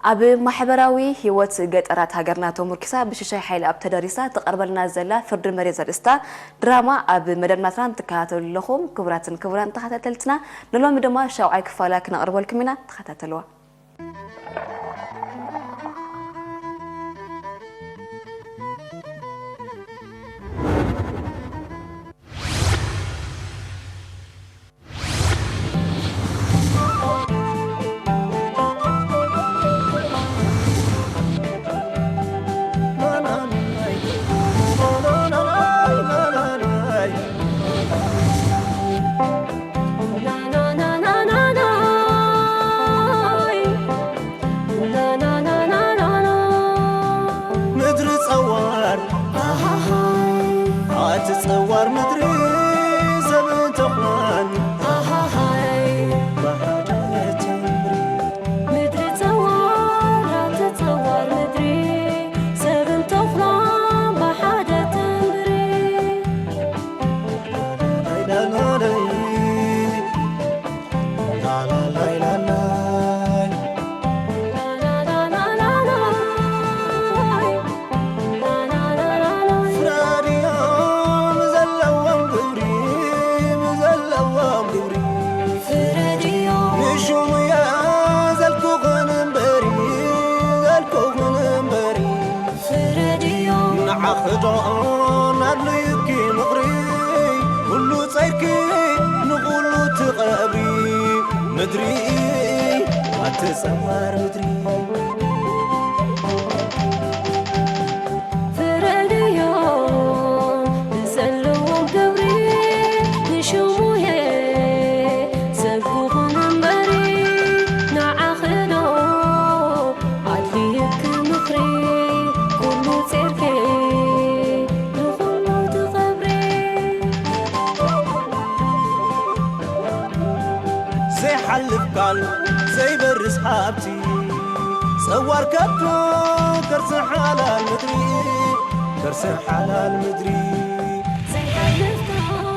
ኣብ ማሕበራዊ ህይወት ገጠራት ሃገርና ተሞርኪሳ ብሽሻይ ሓይሊ ኣብ ተደሪሳ ትቐርበልና ዘላ ፍርዲ መሬት ዘርእስታ ድራማ ኣብ መደብናትና ትከታተሉ ኣለኹም። ክቡራትን ክቡራን ተኸታተልትና፣ ንሎሚ ድማ ሻውዓይ ክፋላ ክነቕርበልኩም ኢና። ተኸታተልዋ። ምድሪ ጸዋር ኣቲ ጸዋር ምድሪ ሰብን ተኹላን ብሓደ ተንብሪ። ምድሪ ጸዋር ኣቲ ጸዋር ምድሪ ሰብን ተኹላን ብሓደ ተንብሪ። ንዓኺ ዶ ናድልዩኪ ምኽሪ፣ ኩሉ ጸይርኪ ንኹሉ ትቐብሪ። ምድሪ ኣቲ ጸዋር ምድሪ። ፍረድዮም ንዘለዎም ክብሪ፣ ንሽሙየ ሰብ ክኹን እምበሪ፣ ንዓኺ ዶ ኣድልዩኪ ምኽሪ፣ ኩሉ ጸይርኪ ንኹሉ ትቐብሪ። ዘይሓልፍ ቃል ዘይበርስ ሃብቲ ጸዋር ከብዶ ከርሲ ሓላል ምድሪ፣ ከርሲ ሓላል ምድሪ። ዘይሓልፍ ቃል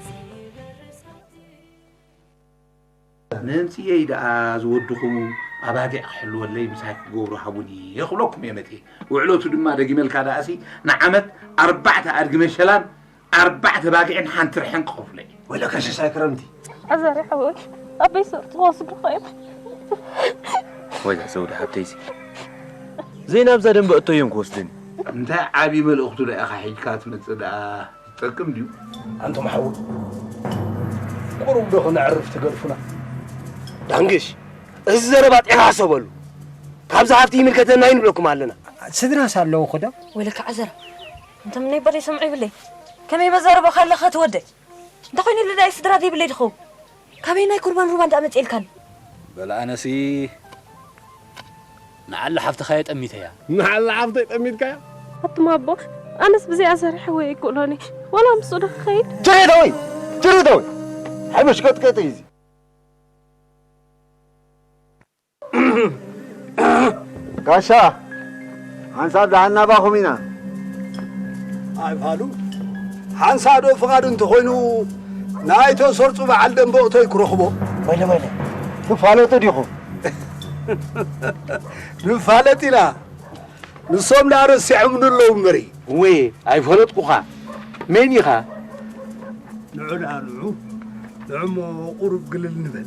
ዘይበርስ ሃብቲ። ምምፅኤይ ደኣ ዝወድኹም ኣባጊዕ ክሕልወለይ ምሳይ ክትገብሩ ሃቡኒ እየ ክብለኩም እየ መፅኤ። ውዕለቱ ድማ ደጊመልካ ደኣሲ ንዓመት ኣርባዕተ ኣድጊ መሸላን ኣርባዕተ ባጊዕን ሓንቲ ርሐን ክኸፍሎ እየ። ወይለከ ሽሻይ ክረምቲ። ኣዛሪ ሓወይ ኣበይ ስቕ ትወስዱ ኸይድ። ወይ ዘውዲ ሓብተይሲ ዘይናብዛ ደንበ እቶ እዮም ክወስድኒ። እንታይ ዓብዪ መልእኽቱ ዶ ኢኻ ሒዝካ ትመፅእ ደኣ? ጠቅም ድዩ? ኣንቱም ሓው ቁሩብ ዶ ክነዕርፍ ትገድፉና? ዳንግሽ፣ እዚ ዘረባ ጤና ሕሰበሉ። ካብዚ ሃፍቲ ይምልከተና እዩ ንብለኩም ኣለና። ስድራስ ኣለዉ ክዶ? ወይለካ ዓዘራ፣ እንተ ምነይ በለ ይሰምዑ ይብለይ። ከመይ በዛረበ ካለኸ ትወደይ? እንተ ኮይኑ ልዳይ ስድራ ዘይብለይ ድኸውን? ካበይ ናይ ቁርባን ሩባ እንዳመጽኤልካን? በል ኣነሲ ንዓላ ሓፍትኻ እየ ጠሚተያ። ንዓላ ሓፍተይ ጠሚትካያ? ኣቱም ኣቦ፣ ኣነስ ብዚኣ ሰሪሐ ወይ ኣይክእሎን እየ። ዋላ ምስኡ ዶ ክኸይድ? ጅሬዳዊ! ጅሬዳዊ! ሓይመሽ ቀጥቀጥ እዩ እዚ። ጋሻ፣ ሓንሳብ ደሓን ናባኹም ኢና። ኣይፋሉ፣ ሓንሳብ ዶ ፍቓዱ እንተኾይኑ ናይ ተሰርጹ በዓል ደንበቕቶይ ክረኽቦ? ወይለ ወይለ፣ ትፋለጡ ዲኹም? ንፋለጥ ኢና። ንሶም ደኣ ረሲዖምኒ ኣለዉ እምበሪ። እወ ኣይፈለጥኩኻ። መን ኢኻ? ንዑ ደኣ ንዑ። ንዑ እሞ ቁሩብ ግልል ንበል።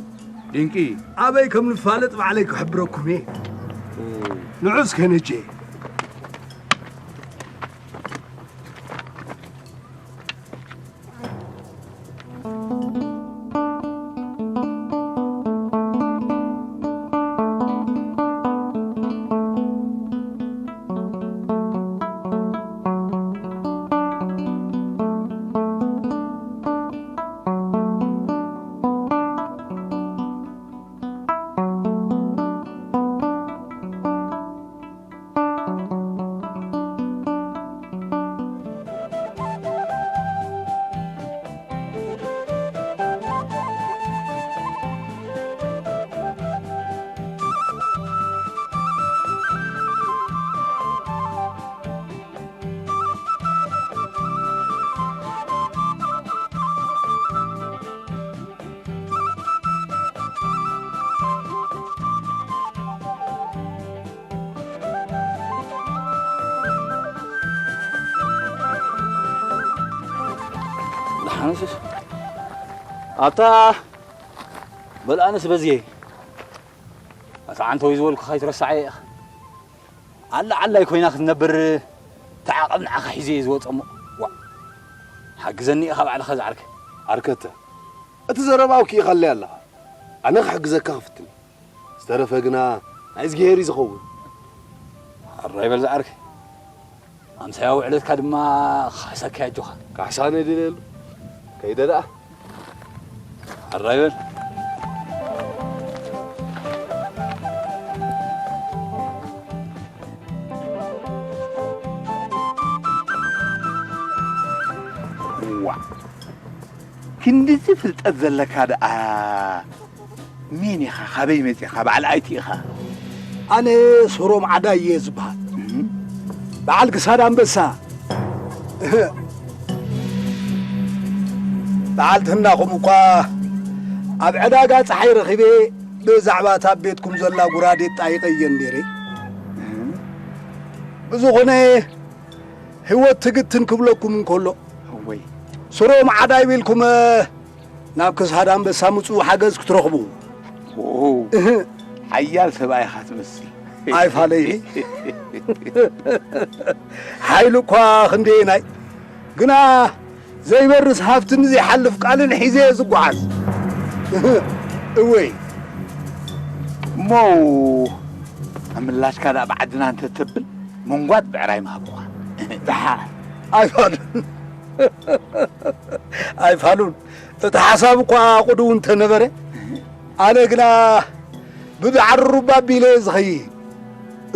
ድንቂ። ኣበይ ከም ንፋለጥ ባዕለይ ክሕብረኩም እየ። ንዑ እስከ ነጀ። ኣንስስ ኣታ በል ኣነስ በዝየ ኣታ ዓንተወይ ዝበልኩኻ ይትረሳዐ ኢኻ። ኣላ ዓላይ ኮይና ክትነብር ተዓቐብ ንዓኻ ሒዘ እየ ዝወፀ እሞ። ዋ ሓግዘኒ ኢኻ ባዕልኻ ዝዓርከ። ዓርከተ እቲ ዘረባ ኣውኪእኻለይ ኣለኻ። ኣነ ክሕግዘካ ክፍትን እየ። ዝተረፈ ግና ናይ እዝግሄር እዩ ዝኸውን። ኣራይ በል ዝዓርከ። ኣምሳያ ውዕለትካ ድማ ክካሕሰካ እየ ኣጆኻ። ካሕሳ ነድልየሉ። ከይደ ደኣ። ኣራይ በል። ዋዕ ክንድዚ ፍልጠት ዘለካ ደኣ መን ኢኻ? ካበይ መጺኻ? በዓል ኣይቲ ኢኻ? ኣነ ሶሮም ዓዳይ እየ ዝበሃል። እም። በዓል ክሳድ ኣንበሳ። እህ። በዓል ትህናኹም እኳ ኣብ ዕዳጋ ጸሓይ ረኺበ ብዛዕባ እታ ቤትኩም ዘላ ጉራዴ ጣይቀየን ነይረ። እም። ብዝኾነ ህይወት ትግትን ክብለኩም እንከሎ፣ እወይ። ሶሮም ዓዳይ ቢልኩም ናብ ክሳድ ኣንበሳ ምጹ ሓገዝ ክትረኽቡ። ኦው፣ እህ። ሓያል ሰብኣይ ኢኻ ትመስል። ኣይፋለይ። ሓይሉ እኳ ክንደየናይ፣ ግና ዘይበርስ ሃፍትን ዘይሓልፍ ቃልን ሒዘ እየ ዝጓዓዝ። እህ፣ እወይ። እሞ ኣብ ምላሽካ ደኣ ብዓድና እንተተብል መንጓጥ ብዕራይ ምሃብኳ። ደሓር። ኣይፋሉን። ኣይፋሉን። እቲ ሓሳብ እኳ ቅድው እንተነበረ፣ ኣነ ግና ብዳዕሮ ሩባ ኣቢለ እየ ዝኸይድ።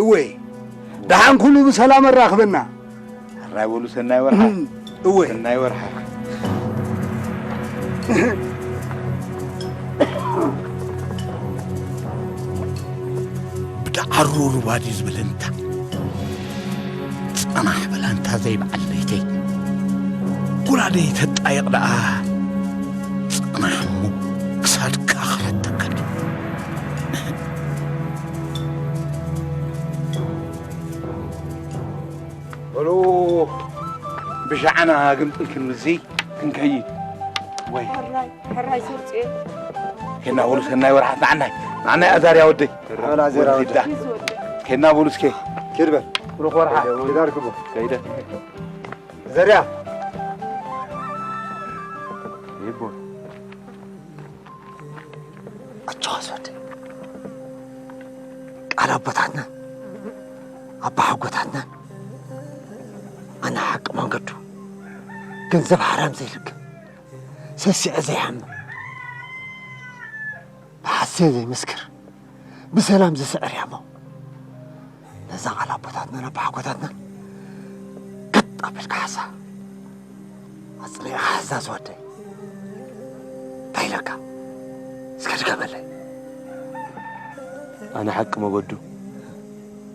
እወ፣ ደሓን ኩሉ ብሰላም ኣራኽበና። ሕራይ በሉ፣ ሰናይ ወርሓ። እም፣ እወ። ሰናይ ወርሓ። ብዳዕሮ ሩባ ድዩ ዝብል እንታ? ጽናሕ በል ኣንታ ዘይበዓል ለይተይ። ጉራደይ ተጣየቕ ደኣ። ጽናሕ እሞ ክሳድካ ክፈተካ ድዩ? በሉ ብሻዕና ግምጥል ክንምዚ ክንከይድ። ወይ ሕራይ፣ ሕራይ ሰርጽየ። ኬና በሉ ሰናይ ወርሓት ንዓናይ፣ ንዓናይ ኣዛርያ ወደይ። ኣላ ዘራ ወደ። ወደ። ኬና በሉ እስከ። ኪድ በል። ብሩኽ ወርሓት። ኪድ ኣርክቦ። ከይደ። ዘርያ። ይቦ። ኣጆኻ ዝወደ። ቃል ኣቦታትና፣ ኣባ ሓጎታትና፣ ኣነ ሓቂ መንገዱ፣ ገንዘብ ሓራም ዘይልክም፣ ሰሲዐ ዘይሓምም፣ ብሓሴ ዘይምስክር፣ ብሰላም ዝስዕር እያ እሞ፣ ነዛ ቃል ኣቦታትናን ኣባሓጎታትናን ገጥ ኣቢልካ ሓዛ። ኣጽኒዕካ ሓዛ ዝወደይ። እንታይ ኢለካ? እስከ ድገመለይ። ኣነ ሓቂ መገዱ፣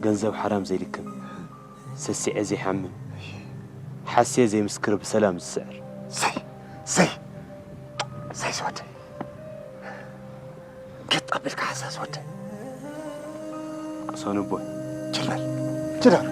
ገንዘብ ሓራም ዘይልክም፣ ሰሲዐ ዘይሓምም፣ ሓስየ ዘይምስክር ብሰላም ዝስዕር። ሰይ፣ ሰይ፣ ሰይ ዝወደይ። ገጥ ኣቢልካ ሓዛ ዝወደይ። ቅሰኑ ኣቦይ። ችላል፣ ችላል።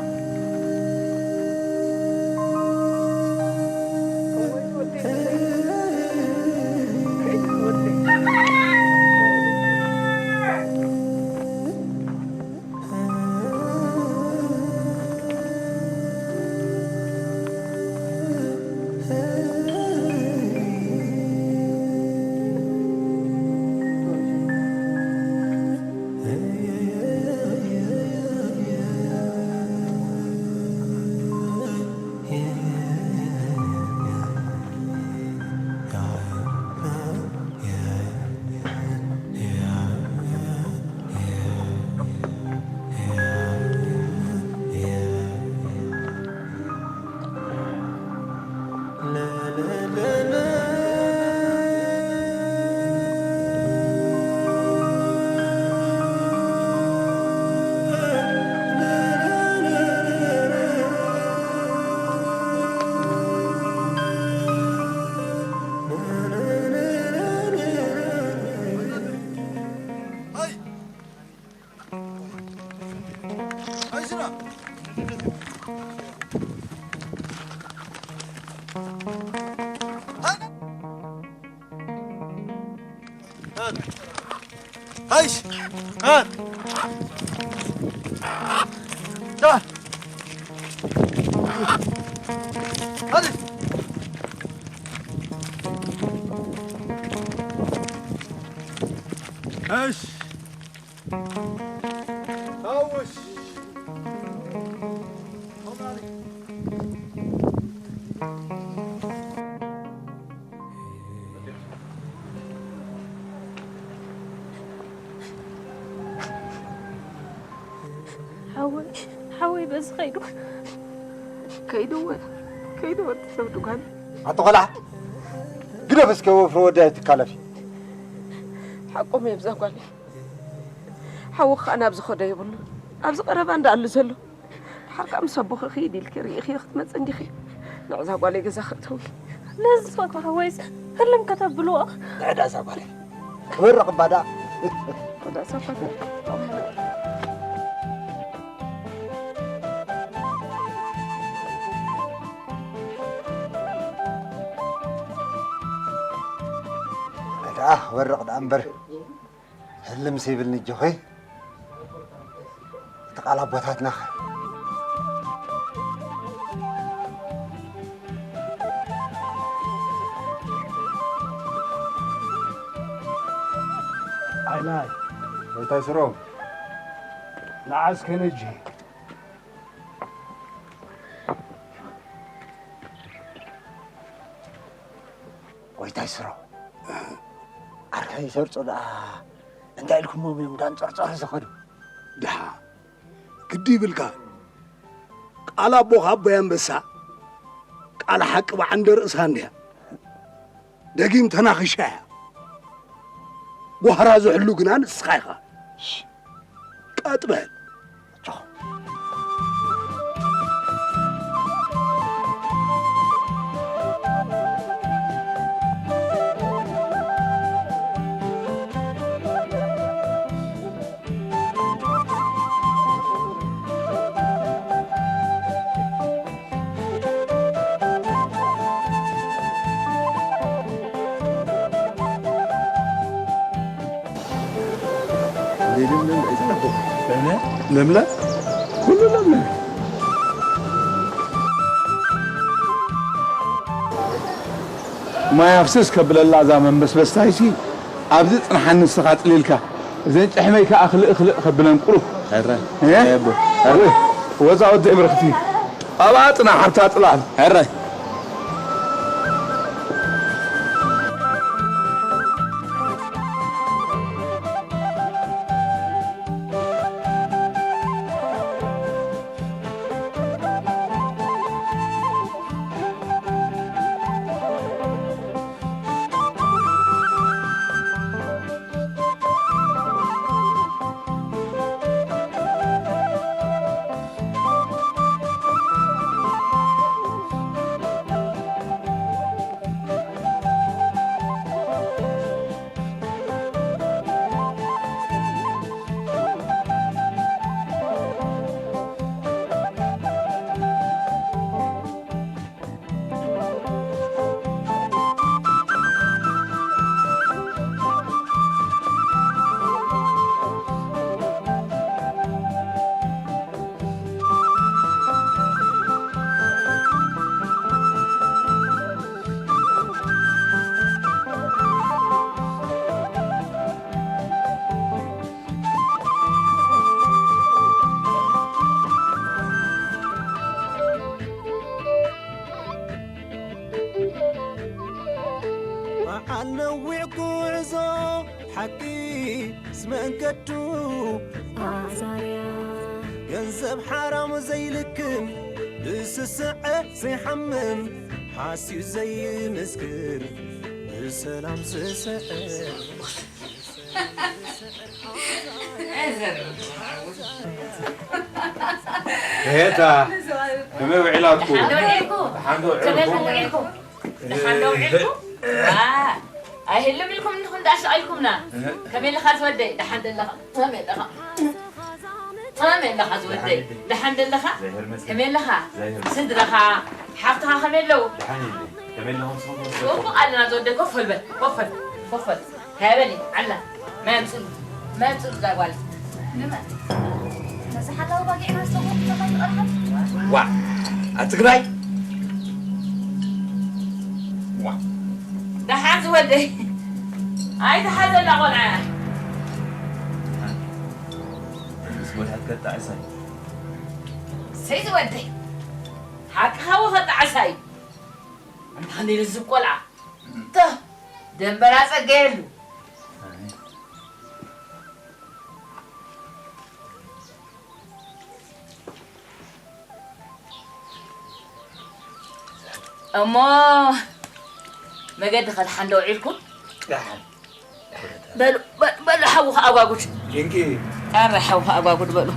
ኣይሽ! ሃት! ዳ! ሃት! ኣይሽ! ታውሽ! ሓወይ፣ ሓወይ በዚ ከይዱ። ከይዱ እወ፣ ከይዱ እወ፣ ትሰብዱ ጓል። ኣቶ ቆልዓ፣ ግደፍ እስከ ወፍሪ ወዲ ኣይትካለፊ። ሓቆም እዮም እዛ ጓለይ። ሓወይ ከኣ ናብ ዝኸዶ የብሉ። ኣብዚ ቀረባ እንዳኣሉ ዘሎ። ድሓር ከኣ ምስ ኣቦኺ ኺድ ኢልኪ ርኢኽዮ ክትመጽእ እንዲኺ። ንዕዛ ጓለይ ገዛ ከእትዊ። ነዚ ዝፈትዋ ሓወይስ ህልም ከተብልዎ። ንዕዳ እዛ ጓለይ። ክበርቕ እባ ደኣ። ወዳ እዛ ጓለይ። ደኣ ክበርቕ ደኣ እምበር። ህልም ዘይብልኒ እጆኺ፣ እቲ ቃል ኣቦታትና ኸ? ኣይላይ። ጎይታይ ስሮም። ንዓስ ከነጂ። ጎይታይ ስሮም። ዓርከይ ሰርጾ ደኣ እንታይ ኢልኩሞም እዮም ዳንጸርጸር ዝኸዱ? ድሓ ግዲ ይብልካ። ቃል ኣቦኻ ኣቦይ ኣንበሳ፣ ቃል ሓቂ ብዓንደ ርእሳ እንድያ። ደጊም ተናኺሻ እያ። ጓህራ ዝሕሉ ግና ንስኻ ኢኻ። ቀጥ በል። ለምለም፣ ኩሉ ለምለም። ማይ ኣፍስስ ከብለላ እዛ መንበስበስታይሲ ኣብዚ ጽንሓኒ ንስኻ ጽሊልካ። እዘን ጭሕመይ ከኣ ክልእ ክልእ ከብለን ቁሩብ። ሕረ። እ? ኣቦ። ሕረ። ወዛ ወዲ ብርኽቲ። ኣብኣ ጽናሕ ኣብታ ጽላል። ሕረ። በዓል ነዊዕ ጉዕዞ ሓቂ ዝመንገዱ ኣዛርያ ገንዘብ ሓራሙ ዘይልክም ብስስዐ ዘይሓምም ሓስዩ ዘይምስክር ብሰላም ስስዐ ሄታ ከመይ ውዒላትኩም? ደሓን ዶ ውዒልኩም? ደሓን ዶ ውዒልኩም? ደሓን ዶ ውዒልኩም? ዋ፣ ኣይህልም ኢልኩም እንዲኹም እንዳሻቐልኩምና። ከመይ ኣለኻ ዝወደይ? ደሓን ደለኻ? ከመይ ኣለኻ? ከመይ ኣለኻ ዝወደይ? ደሓን ደለኻ? ከመይ ኣለኻ? ስድራኻ? ሓፍትኻ ከመይ ኣለዉ? ደሓን እየ። ከመይ ኣለኹም ንስኹም? ጽቡቕ ኣለና ዝወደይ። ኮፍ በል በል፣ ኮፍ በል፣ ኮፍ በል። ሃያ በሊ፣ ዓላ፣ ማይ ኣምጽእሉ። መጹ እዛ ጓል። ንመን? ነዚ ሓላዊ ባጊዕና ዝተጎቱ ተኸይኑ ቀርሓት? ዋ፣ ኣብ ትግራይ? ዋ። ደሓን ዝወደይ። ኣይትሓዘላ ቆልዓ። ምስ ወድሓት ከጣዕሳይ። ሰይ ዝወደይ። ሓቅኻ ወኸጣዕሳይ። ኣንታ ኔለ ዝቆልዓ። ተ-፣ ደንበራ ጸገየሉ። እሞ መገዲ ከድሓን ዶ ውዒልኩም? ደሓን። በሉ፣ በ-፣ በሉ፣ ሓውኻ ኣጓጉድ። ጂንኪ። ኣረ፣ ሓውኻ ኣጓጉድ በሉ።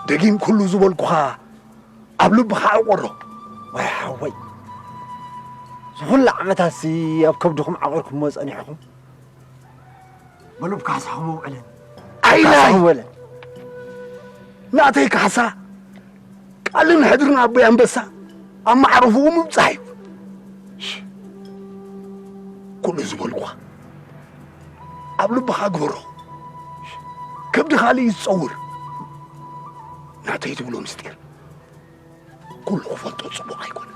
ደጊም ኩሉ ዝበልኩኻ ኣብ ልብኻ ዕቆሮ። ወይ ሓወይ፣ ዝኹሉ ዓመታትሲ ኣብ ከብድኹም ዓቒርኩሞ ጸኒሕኹም። በሉ፣ ብካሕሳኹም ኣውዕለን። ኣይላይ! ካሕሳኹም ኣውዕለን። ናተይ ካሕሳ፣ ቃልን ሕድርን ኣቦይ ኣንበሳ ኣብ መዕረፍኡ ምብጻሕ እዩ። ሽ-፣ ኩሉ ዝበልኩኻ ኣብ ልብኻ ግበሮ። ከብዲ ካልእ እዩ ዝጸውር። ናተይ ትብሎ ምስጢር ኩሉ ክፈልጦ ጽቡቕ ኣይኮነን።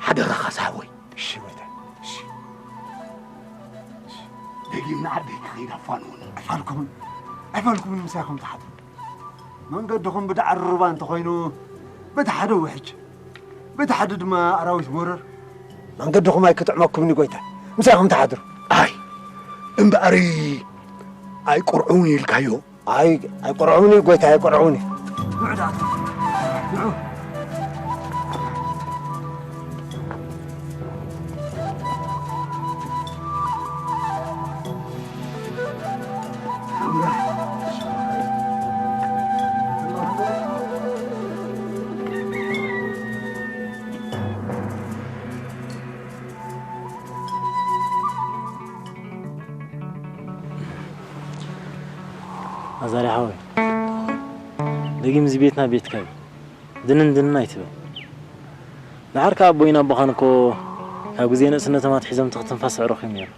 ሓደራኻ ሳህወይ። እሺ ወይተ፣ እሺ። ደጊም ንዓደይ ክኸይድ ኣፋንውኒ። ኣይፋልኩምን፣ ኣይፋልኩምን ምሳኹም ትሓድሩ። መንገድኹም ብዳዕሮ ሩባ እንተኾይኑ፣ በቲ ሓደ ውሕጅ፣ በቲ ሓደ ድማ ኣራዊት መረር። መንገድኹም ኣይክጥዕመኩምን እዩ ጎይታ፣ ምሳኹም ትሓድሩ። ኣይ፣ እምበኣር ኣይቆርዑን ኢልካዮ? ኣይ፣ ኣይቆርዑን እዩ ጎይታ፣ ኣይቆርዑን እዩ። ንዑ ደኣ፣ ንዑ። ኣዛርያ ሓወይ፣ ደጊም እዚ ቤትና ቤትካ እዩ። ድንን ድንን ኣይትበል። ደሓር ከኣ ኣቦይን ኣቦኻን እኮ ካብ ግዜ ንእስነቶም ኣትሒዞም ትኽትንፋስ ኣዕሩኽ እዮም ነይሮም።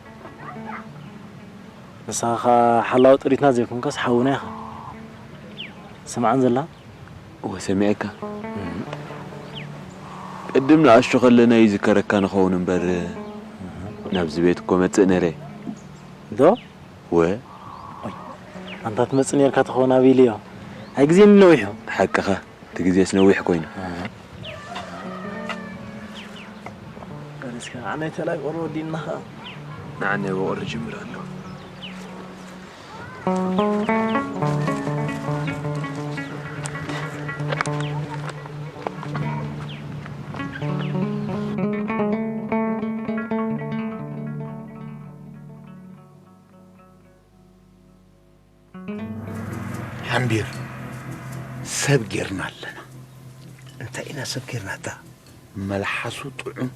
ንስኻ ኸኣ ሓላዊ ጥሪትና ዘይኮንካስ ሓውና ኢኻ። ስምዓን ዘላ? እወ፣ ሰሚዐካ። እም። ቅድም ንኣሽቱ ከለና ይዝከረካ ንኸውን እምበር፣ እም። ናብዚ ቤት እኮ መጽእ ነይረ። ዶ? ወ? ኦይ፣ ኣንታ ትመጽእ ነይርካ ትኸውን ኣበይ ኢለዮ። ኣይ፣ ግዜ ነዊሑ። ሓቅኻ፣ እቲ ግዜስ ነዊሕ ኮይኑ። ኣሃ። እስከ ዓናይ ተላይ ቆሎ ወዲእና ኸዓ። ንዓናይ ወቆሎ ጅምር ኣሎ። ሓምቢር ሰብ ጌርና ኣለና። እንታይ ኢና ሰብ ጌርናታ? መልሓሱ ጥዑም፣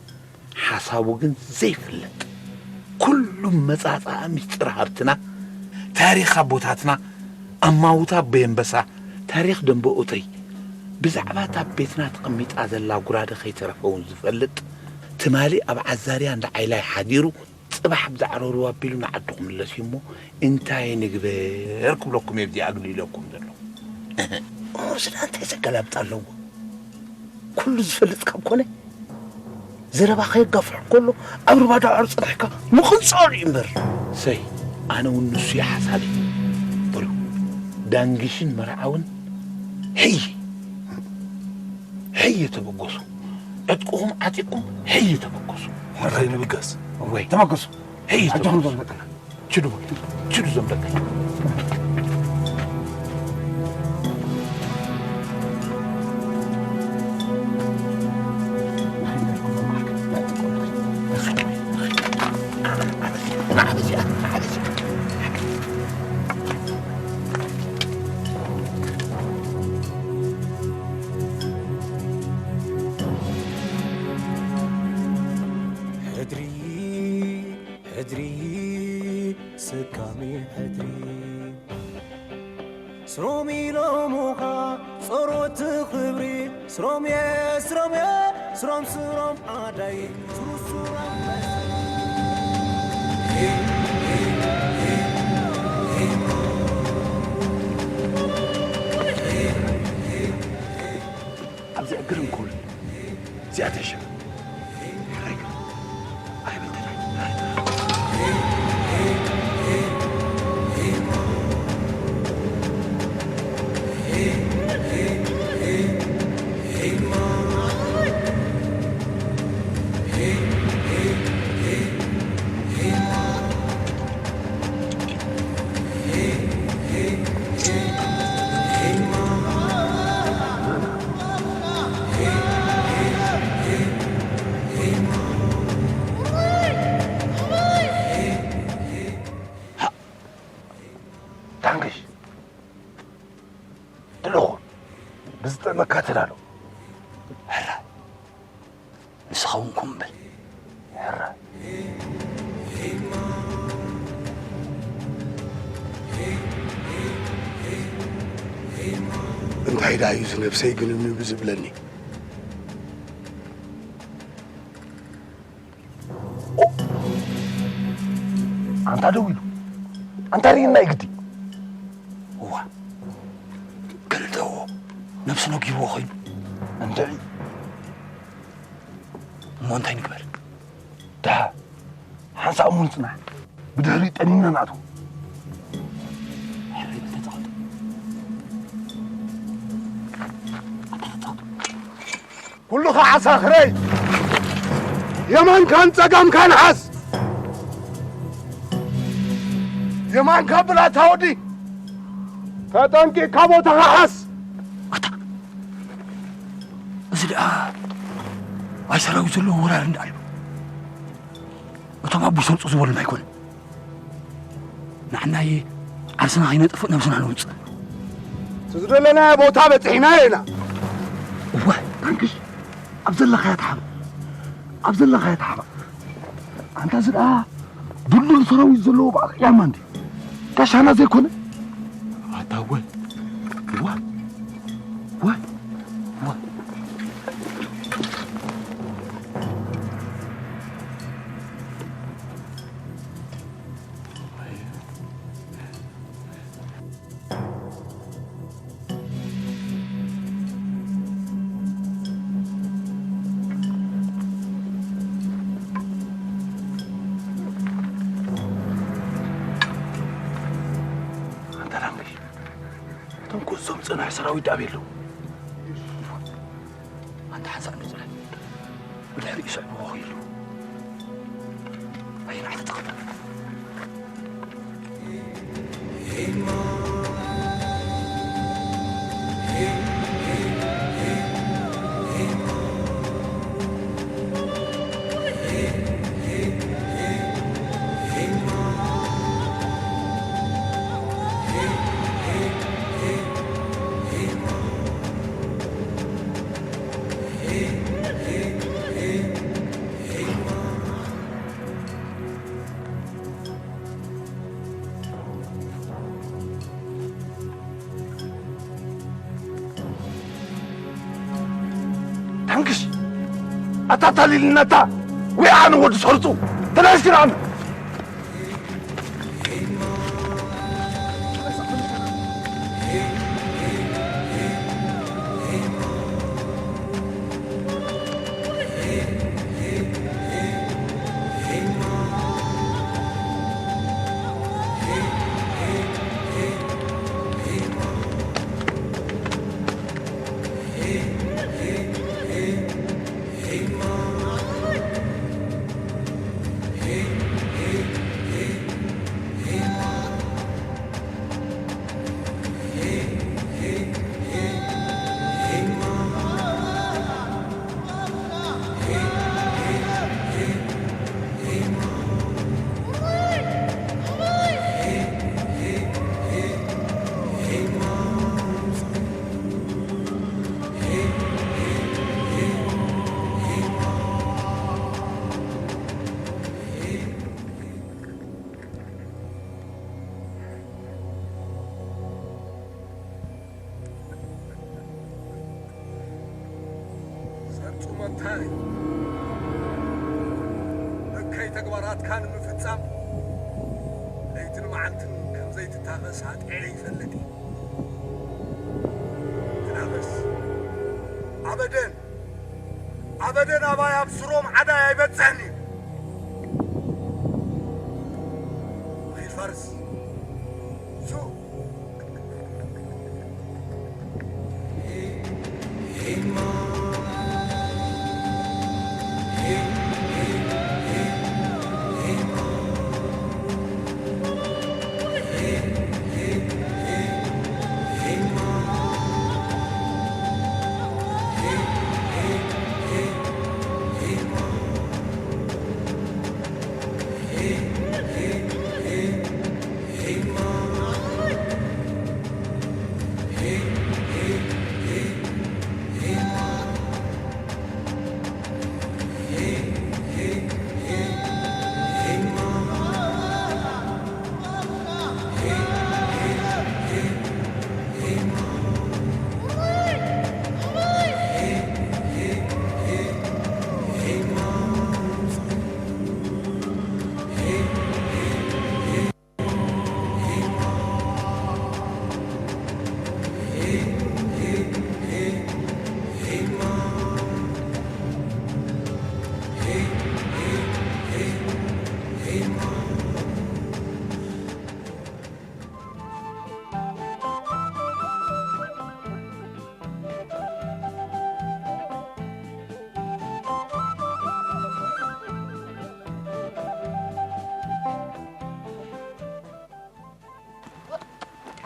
ሓሳቡ ግን ዘይፍለጥ። ኩሉ መጻጻኣ ምስጢር ሃብትና፣ ታሪኽ ኣቦታትና፣ ኣማውታ ኣቦይ ኣንበሳ፣ ታሪኽ ደንበ ኡተይ፣ ብዛዕባ እታ ቤትና ተቐሚጣ ዘላ ጉራደ ከይተረፈ እውን ዝፈልጥ፣ ትማሊ ኣብ ዓዛርያ እንዳ ዓይላይ ሓዲሩ፣ ጽባሕ ብዳዕሮ ሩባ ኣቢሉ ንዓዱ ክምለስ እዩ እሞ፣ እንታይ ንግበር ክብለኩም እየ፣ ኣብዚ ኣግሊለኩም ዘለኹ። እሞ ስዳ እንታይ ዘገላብጥ ኣለዎ? ኩሉ ዝፈልጥ ካብ ኮነ፣ ዘረባ ከየጋፍሕ ከሎ፣ ኣብ ሩባ ዳዕሮ ጸኒሕካ ምቕንጻሉ እዩ እምበር። ሰይ፣ ኣነ እውን ንሱ እዩ ሓሳበይ። በሉ፣ ዳንግሽን መርዓውን ሕይ፣ ሕይ ተበገሱ። ዕጥቅኹም ዓጢቕኩም ሕይ ተበገሱ። ሕራይ ንብገስ። ወይ። ተበገሱ። ሕይ ኣጆኹም ተበገሱ። ዞም ደቅና። ችዱ፣ ችዱ ዞም ደቅና። ሕድሪ ስካሚ ሕድሪ ስሮም ኢሎሙኻ ጸሮት ክብሪ ስሮም እየ ስሮም እየ ስሮም ስሮም ኣዳይ ስሩሱራም ኣብዚ እግር እንኮል እዚኣ ተሸ ታንክሽ ድልኹ ብዝጥዕመካ ተዳሎ። ሕራ ንስኻ እውን ኮም በል። ሕራ እንታይ ደኣ እዩ እዚ ነብሰይ ግን ንብዝብለኒ? ኣንታ ደው ኢሉ ኣንታ ርኢና እዩ ግዲ። እዋ ክልተዎ ነብሲ ነጊርዎ ኮይኑ እንድዒ እሞ እንታይ ንግበር? ደሓ ሓንሳእ እሞ ንጽናሕ። ብድሕሪ ጠኒና ንኣትዎ። ሕርይ በል ተጻወት። ኣታ ተጻወት። ኩሉ ኸዓ ሳኽረይ የማንካን ጸጋምካን ሓዝ። የማንካ ብላታ ወዲ ተጠንቂቕካ ቦታኻ ሓዝ። ኣታ እዚ ደኣ ኣይ ሰራዊት ዘለዎ ወራር እንዳኣሉ እቶም ኣቦይ ሰምጹ ዝበሉና ኣይኮነን። ንዓናይ ዓርስና ከይነጥፍእ ነብስና ነውፅእ። እቲ ዝደለናዮ ቦታ በፂሕና ኢና። እወ ታንክሽ ኣብ ዘለኻያ ተሓባ ኣብ ዘለኻያ ተሓባ። ኣንታ እዚ ደኣ ድልዱል ሰራዊት ዘለዎ በዓል ቅያማ እንዲ ጋሻና ዘይኮነ ኣታ ወ ወ ወ ወ ኣንታ ዳንግሽ እቶም ኩሶም ጽናሕ ሰራዊት ዳብ የለው ኣንታ ሓንሳእ እንዶ ጽናሕ ብድሕሪኡ ስዕብዎ ኺሉ ኣየናይ ተጠቕመ ታንክሽ ኣታታሊልነታ ወይ ኣነ ወዲ ሰርጹ ተናሽክር ኣነ ጹመምታ እዩ። እከይ ተግባራትካ ንምፍጻም ለይትን መዓልትን ከም ዘይትታኸስ ኣጥዒረ ይፈልጥ እዩ። ትናኸስ። ኣበደን፣ ኣበደን ኣባይ ኣብ ስሮም ዓዳይ ኣይበጽሕን እዩ። ኺድ ፋርስ። ሱ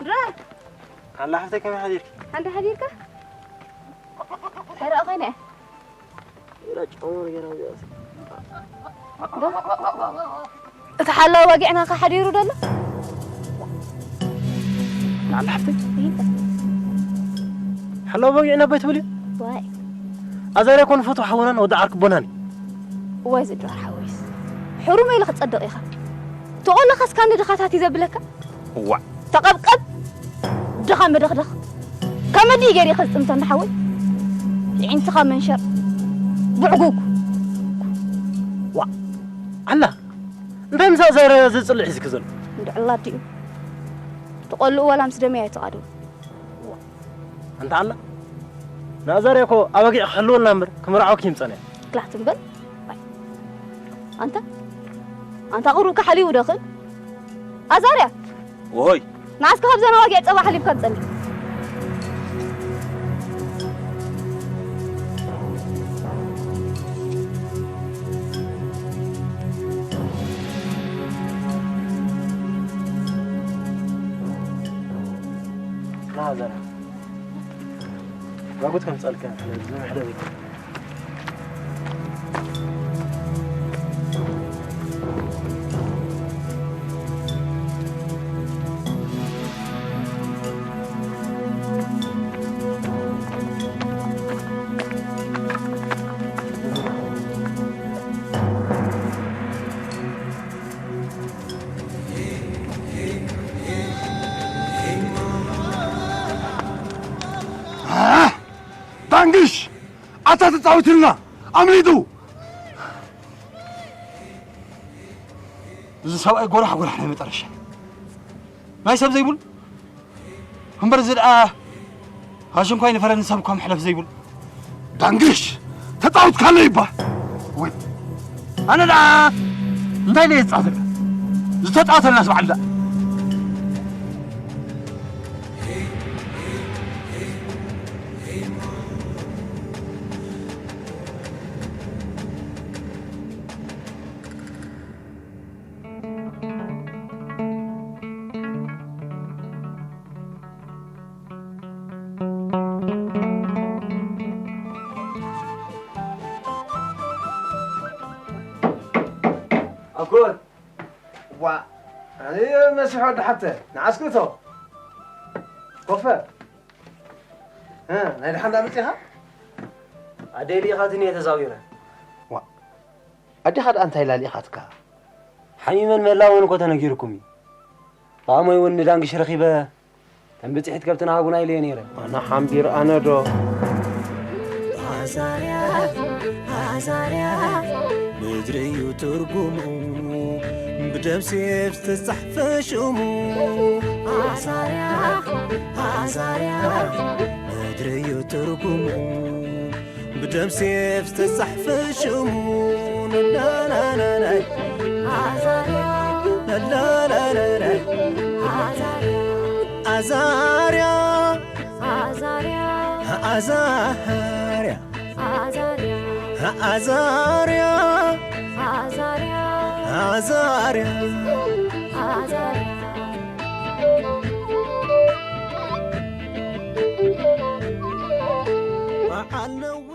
ድራር! ኣላ ሓፍተይ፣ ከመይ ሓዲርኪ? ሓንዳ ሓዲርካ? ሕራቕ ኮይነ። ዶ? እቲ ሓላው በጊዕና ከ ሓዲሩ ደሎ? ኣላ ሓፍተይ፣ ሓላው በጊዕና ባይ ትብልዮ? ዋይ። ኣዛርያ ኮን ፎቶ ሓውናን ወዲ ዓርኪ ቦናን። ዋይ፣ ዝድራር ሓወይስ። ሕሩመ ኢለ ክጸድቕ ኢኻ። ተቖለኻስ ካን ድኻታት እዩ ዘብለካ? ዋዕ። ተቐብቀብ። ድኻ መደኽደኽ። ከመዲ ገይሪ ከዝጥምተና ሓወይ። የዒንትኻ መንሸር። ብዕጉግ። ዋዕ። ኣላ። እንታይ ምሳእ ዘረ ዘጽልሕ ሒዝኪ ዘሎ? እንድዕላ ድዩ? ትቖልኡ ዋላ ምስ ደመያ ይተቓደሙ። ኣንታ ኣላ። ንኣዛርያ እኮ ኣባጊዕ ክሕልወልና እምበር ክምርዓወኪ ይምጸና እያ። ክላትም በል። ኣይ። ኣንታ፣ ኣንታ ቁሩብካ ሓሊቡ ዶ ክእል? ኣዛርያ! ዎይ! ንዓስከ ካብዘን ኣባጊዕ ጸባ ሓሊብካ ትጸንሕ። ና ዘና። ራጉት ከምጸልካ፣ ዝምሕደር ይኮን። ኣህ! ዳንግሽ! ኣታ ተጻወትልና! ኣምሊጡ! እዚ ሰብኣይ ጎራሕ ጎራሕ ናይ መጠረሻ። ናይ ሰብ ዘይብሉ? እምበር እዚ ደኣ ኣሽንኳይ ንፈረንጂ ሰብ እኳ መሕለፍ ዘይብሉ። ዳንግሽ! ተጻወትካሉ ይባል። ወይ፣ ኣነ ደኣ እንታይ ኢለ እየ ዝጻወተልካ? ዝተጻወተልናስ በዓል ደኣ። ኣጎት፣ ዋ፣ ኣነ መስሕ ወዲ ሓብተ፣ ንዓስኩ እቶ። ኮፈ። እ፣ ናይ ደሓን ዳ መጺኻ? ኣደይ ልኢኻትኒ እየ ተዛዊረ። ዋ፣ ኣዴኻ ደኣ እንታይ ኢላ ልኢኻትካ? ሓሚመን ምህላወን እኮ ተነጊርኩም እዩ። ብኣሞይ እውን ንዳንግሽ ረኺበ፣ ከም ብጽሒት ከብትና ሃቡና ኢለዮ ነይረ። ኣነ ሓምቢር ኣነ ዶ? ኣዛርያ ኣዛርያ ምድሪ እዩ ትርጉሙ፣ ብደም ሴፍ ዝተጻሕፈ ሽሙ። ኣዛርያ ኣዛርያ ምድሪ እዩ ትርጉሙ፣ ብደም ሴፍ ዝተጻሕፈ ሽሙ። ላላላላይ ኣዛርያ ላላላላይ ኣዛርያ ኣዛርያ ኣዛርያ ኣዛርያ ኣዛርያ ኣዛርያ ኣዛርያ ኣዛርያ በዓል ነው።